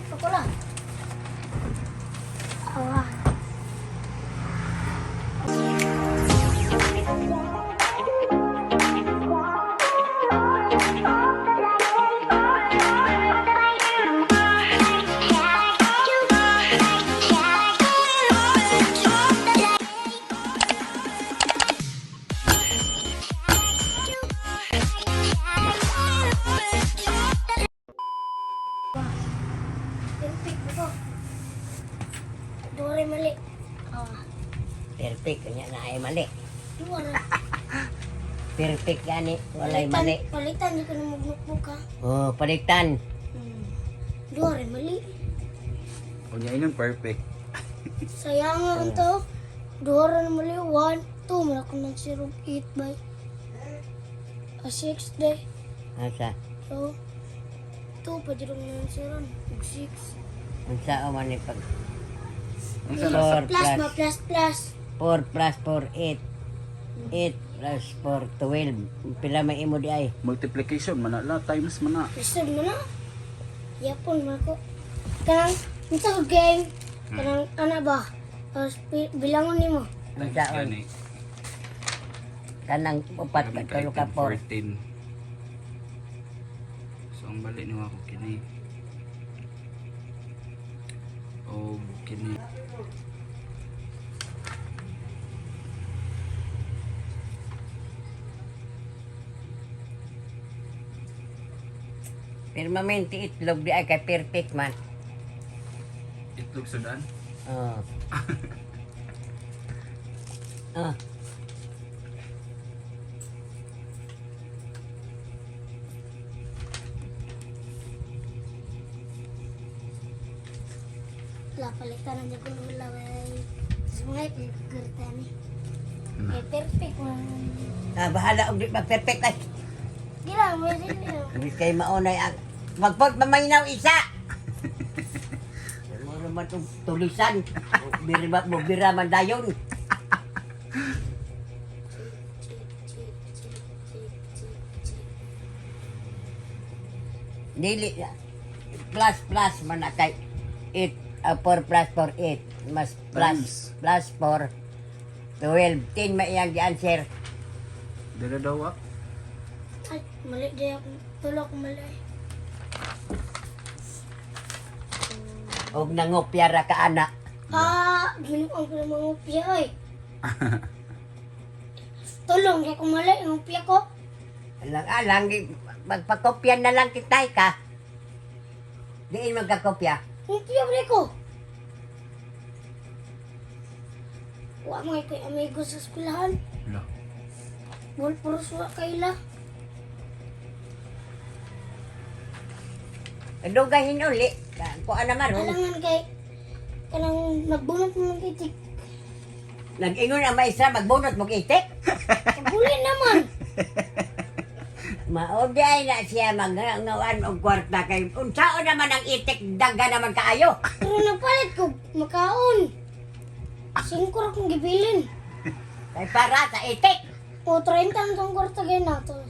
Perfect pa ko lang. Awa. Perfect pa ko. Dore mali. Awa. Perfect kanya na ay mali. Dore. Perfect gani, walay mali. Palitan, di ko na magnukbuk ha. Oh, palitan. Dore mali. Unya ingon perfect. Sayang nga to. Dore na mali. 1, 2, wala ko nag 0, 8 by a 6 day. Asa? So, 2 pa dito ng 0, 6. Unsa man ni pag Unsa na sa 4 Plus plus ba, plus, plus. 4 plus 4 8. 8 plus 4 12. Pila may imo di ay? Multiplication man na la times man na. Lisod mo na. Yapon man ko. Kanang, unsa ko game? Kanang, ana ba? Tapos, bilangon nimo. Times Unsaon? gani. Kanang upat ka tulo ka 4. 14. So ang bali ni ako kini. O kini. Permanente itlog di ay kay perfect man. Itlog sudan. Oh. Ah. Wala, palitan na dyan ko wala. Sa mga ipagkagurta ni. Eh, perfect man. Ah, bahala og di ba perfect ay. Di lang, may dili lang. Ibig kay maunay ang magpag mamaynaw isa. Mo naman itong tulisan. Bira mo bira man dayon. Dili plus plus man na kay 8 4 plus 4 8 mas plus Times. plus 4 12 10 maiyang di answer. Dira daw ah. Ay, mali di ako. Tulok mali. Og nangopya ra ka ana. Ah, ginuang ko ng mga upya ay. Tulong, di ako mali. Ang upya ko. Alang alang magpakopya na lang kitay ka. Diin magkakopya. Ang upya ba ko? Wa mga ko'y amigo sa eskwelahan. La. Wal puro suwa kaila. Dugahin uli. Kuan naman ron. Alangan kay kanang nagbunot mo ng itik. Nag-ingon ang maestra magbunot mo itik. Kabuli naman. Maodi ay na siya magngawan og kwarta kay unsaon naman ang itik daga naman kaayo. Pero nagpalit ko makaon. Singko ra kong gibilin. Kay para sa itik. O 30 ang tong kwarta gay nato.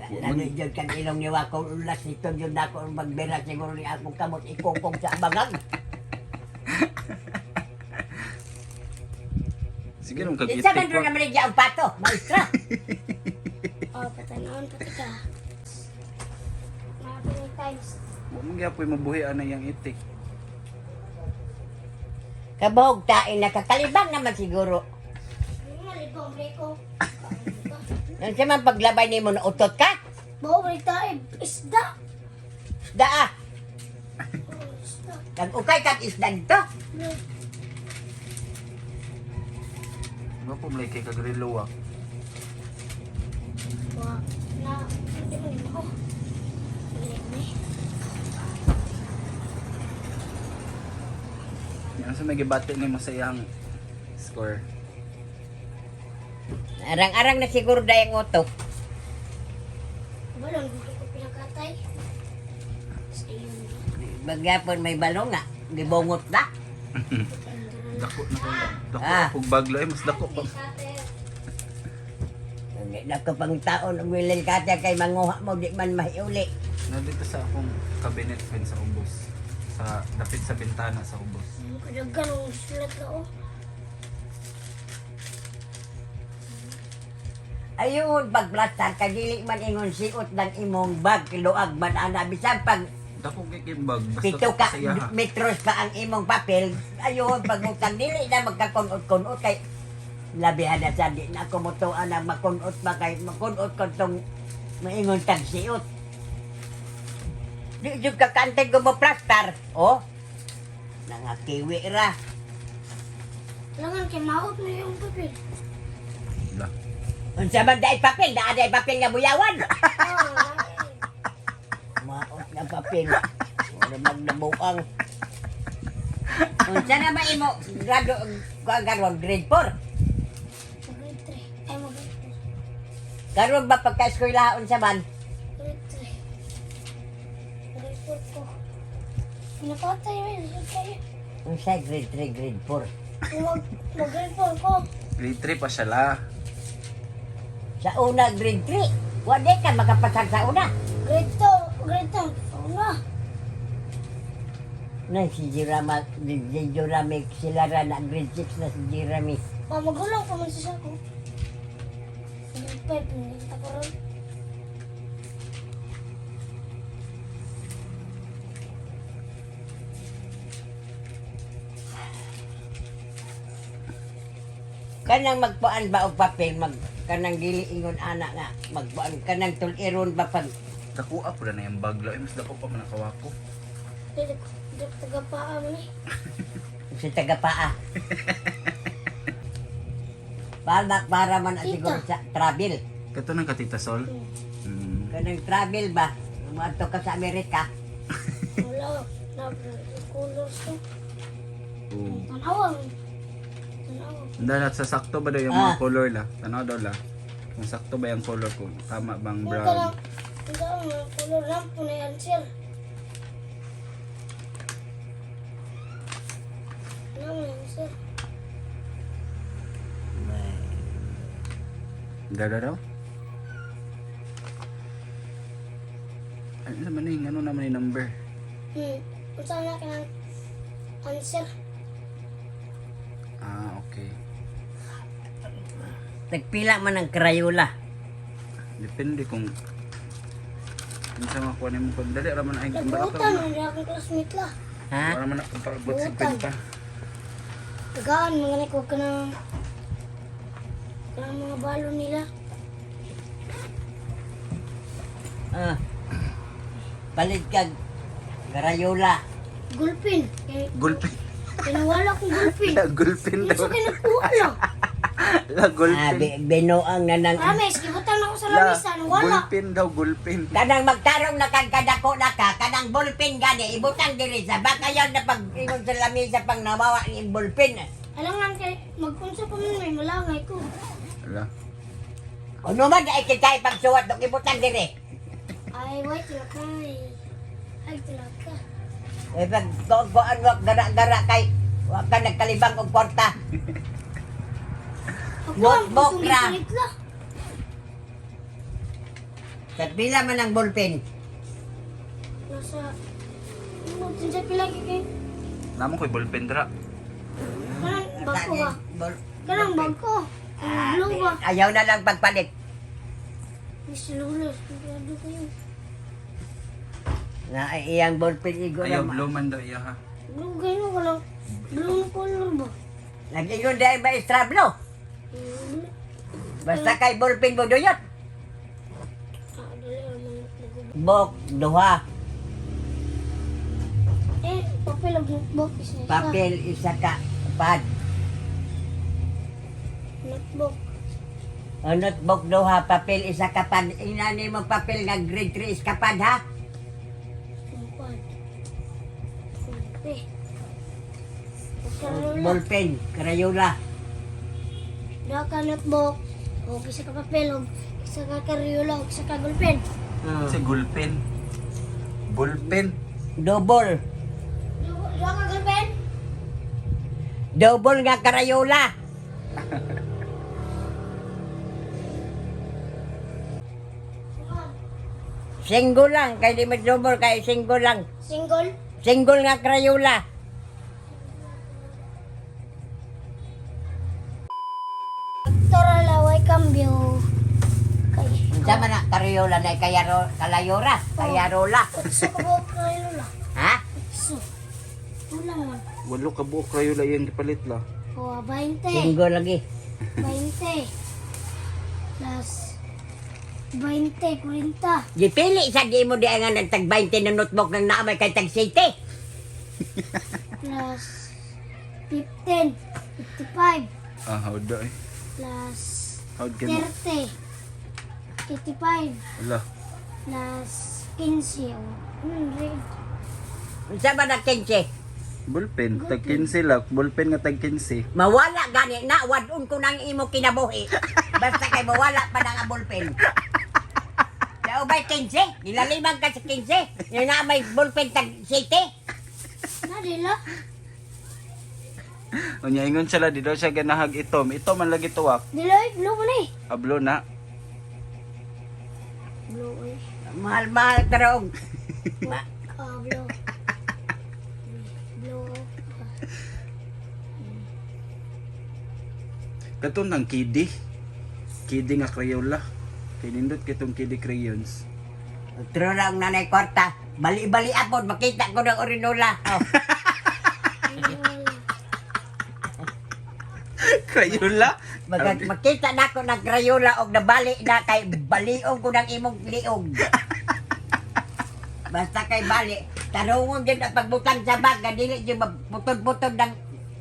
Lalo jud kang ilong ni Wako ulas nito jud nako ang magbira siguro ni akong kamot ikukong sa bangag. Sige nung kag Kinsa man itik doon wa. naman ang pato, maestra. O patanawon pati ka. Mga three times. Wa man gyapoy mabuhi ana yang itik. Kabog tain nakakalibang naman siguro. Ano nga libang ko. Unsa man paglabay nimo na utot ka? Bao balik tayo. Isda. Isda ah. Oh, isda. Nag-ukay kag isda dito. Wa po malay kay kag relo ah. Wa na hindi mo nimo. Balik ni. Yan sa may gibati nimo sa iyang score. Arang-arang na siguro dayang utok. Balon ko ko pinakatay. Sa iyo. Magyapon may balong nga. Gibongot na. Dako na kay dako Ah. kog baglo eh mas dako pa. Hindi na ko pang taon og wilil kata kay manguha mo di man mahiuli. Nandito sa akong cabinet pen sa ubos. Sa dapit sa bintana sa ubos. Kadagan ang sulat na oh. Ayun, pagplastar kay dili man ingon siot ng imong bag, luag man ana bisan pag Dako kay kay bag basta 7 ka sa iya ha. metros pa ang imong papel, ayun pagbutang dili na magkakunot-kunot kay labihan na sa di na ako mutuan na makunot ba kay makunot ko tong maingon tag siot. Di jud ka kantay gumoplastar, oh. Nangakiwi ra. Langan kay maot na yung papel. La. Unsa man dai papel, naa dai papel nga buyawan. Ah, Maot na papel. Wala magnabuang. Unsa na ba imo grado kuan karon grade 4? Grade 3. Ay, mag grade Karon ba pagka eskwela unsa man? 4. Grade 3. Grade 4 ko. Pinapatay mo yun. Kayo. Unsa grade 3, grade 4? Mag, mag grade 4 ko. Grade 3 pa siya la. Sa una grade 3. Wa di ka makapasar sa una. Grade 2. Grade 2. Una. Na si Jeremy, si Jeremy sila ra na grade 6 na si Jeremy. Pamagulang pa man siya ko. Grade 5. Pinagkita ko ron. Kanang magpuan ba og papel mag kanang dili ingon ana nga magpuan kanang tuliron ba pag Dako po na yung bag la. Eh, mas dako pa man ang kawako. Dili ko. Dili ko tagapaa man eh. sa tagapaa. Para para man Tita. siguro sa travel. Kato nang katita Sol. Kanang travel ba? Muadto ka sa Amerika. Wala. Na, colors ko. Oo. Tanawa. Tanawa. Dalat sa sakto ba daw yung mga Ah. color la? Tanaw daw la. Kung sakto ba yung color ko? Tama bang Yung brown? kanang, yung kanang mga color lang po na yan, sir. Ano mo yan, sir? Daw daw daw? Ano naman yung ano naman yung number? Kung saan na kanang answer? Ah, okay. Nagpila man ang Crayola. Depende kung unsa makuha nimo pag dali ra man ay barato. Nagbuutan, hindi akong classmate la. Ha? Wala man akong parabot 50. Tagaan, mga naik, huwag ka ng kanang mga balon nila. Ah. Palit kag Crayola. Gulpin. Eh, Gulpin. Pinawala kong gulpin. La gulpin Yung daw. sa kinakuha lang. La Ah, gulpin. binuang na nang Rames, gibutan ako sa La lamisa. Wala. gulpin daw gulpin. kanang magtarong na kag kadako na ka kanang ballpen gani ibutang diri sa baka yon na pag ingon sa lamisa pang nawawa ni ballpen. Alangan kay magkunsa pa man may malangay ko. Ala. Kuno man ay kitay pagsuwat dok ibutang diri. Ay, wait lang kay. Ay, talaga. Eh pag kuan wak gara-gara kay wa ka nagkalibang og kwarta. Ako ang Notebook pusong ra. gipalit la. Sa pila man ang ballpen. Nasa ano sa pila kay Namo koy ballpen dra. kanang bag ko ba? Ball- Kanang bag ko. Ang blue ba? Ayaw na lang pagpalit. Miss Lulos, sigurado ko yun. Na ay iyang ballpen igo na. Ayaw blue man daw iya ha. Blue kayo walang blue na color ba? Nag-ingon dahil ba istrablo? Blue. Basta kay ballpen mo duyot. Ah, dali ra man nagub- Bok duha, Eh, papel og notebook isa isa. papel isa ka pad. Notebook. O notebook duha, papel isa ka pad. Inani mo papel nga grade 3 is ka pad ha. Pad. Eh. Crayola. Ballpen, crayola. Duha ka notebook. O isa ka papel og isa ka crayola og isa ka gulpen. Kasi gulpin. Bullpen. Double. Duha ka gulpen? Double nga crayola. Single lang, kay di mo double, kay single lang. Single? Single nga Crayola. Tara laway cambio. Kay Unsa man na Crayola na kayaro kalayora, kayarola. Utso ka ba Crayola? Ha? Utso. Kulang man. Walo ka buok Crayola iyang gipalit la. O, 20. Single lagi. 20. Plus 20, 40. Gipili sa di mo di nga ng tag 20 na notebook ng naamay kay tag 7. Plus 15, 55. Ah, hawd eh. Plus Hawd kay mo. 30. 85. Ala. Plus 15. O, 100. Unsa man na 15? Bullpen, tag 15 la, bullpen nga tag 15. Mawala gani na wadon ko nang imo kinabuhi. Basta kay mawala pa na nga ballpen. Sao ba 15? Nilalimang ka sa 15. Yung na may ballpen tag 7. Na, dila. Unya ingon siya la di daw siya ganahag itom. Itom man lagi tuwak. Dila, eh. Blue man eh. Ablo na. Blue eh. Mahal-mahal tarong. Ma Ah, blue. Blue. Katong nang kidi. Kidi nga Crayola. Kay nindot kitong kidi crayons. True lang nanay kwarta. Bali-bali apod makita ko ng orinola. Oh. Blue. Crayola? Makita na ko ng Crayola og nabali na kay baliog ko ng imong liog. Basta kay bali, tarungon din ang pagbutang sa bag, nga dili jud maputod-putod ng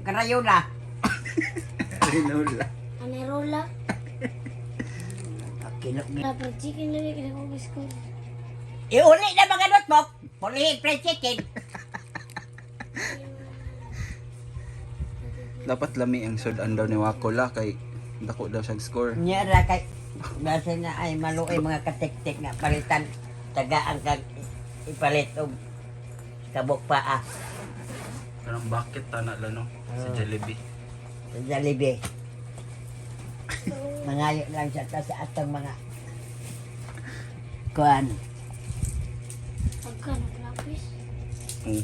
Crayola. Crayola. Anerola. Kilo. Dapat chicken lagi kaya ko score. Iuli na mga notebook, pulihin fried chicken. Dapat lami ang sudan daw ni Wako la kay dako daw siyang score. Nya ra kay basta na ay maluoy mga katiktik nga palitan tagaan kag ipalit og kabok paa Parang bakit tana la no sa Jollibee. sa Jollibee. Mangayo lang siya ta sa atong mga kuan. Pagka naglapis. Oh.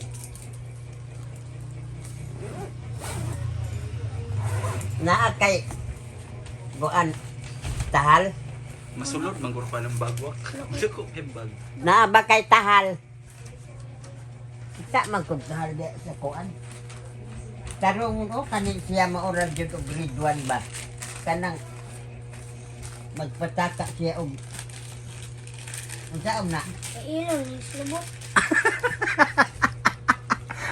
Naa kay kuan tahal. Masulod man guro pa ng bagwak. Dako kay bag. Naa ba kay tahal? Kita man kog tahal di sa kuan. Tarong o kanin siya maoral jud og grade 1 ba. Kanang magpataka siya og unsa na? Kailon, yung slubot.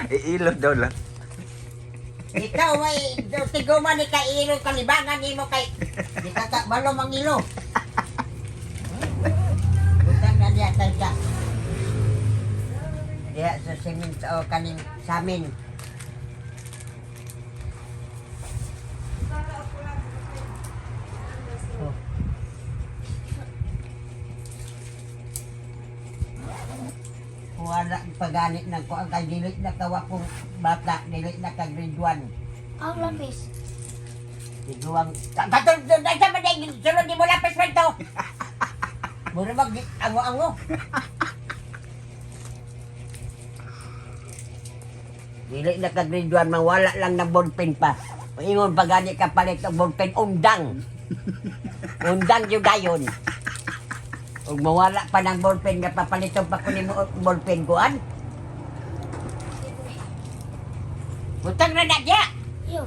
Iilod daw la. Ikaw ay tiguma ni kay ilo kalibangan nimo kay di ka ka balo mangilo. Butang na diya tayo sa diya sa cement o kaning samin. Oh. Wala pagani ng kuang kay dili na kawa kong bata, dili na ka grade 1. Ang lapis. Tiguang katol sa man sulod di mo lapis man to. Mura mag ango-ango. Dili na ka grade 1 mawala lang ng ballpen pa. Ingon pa gani ka palit og ballpen undang. Undang jud dayon. Ug mawala pa ng ballpen nga papaliton pa ko nimo og ballpen kuan. Butang na na diya. Yo.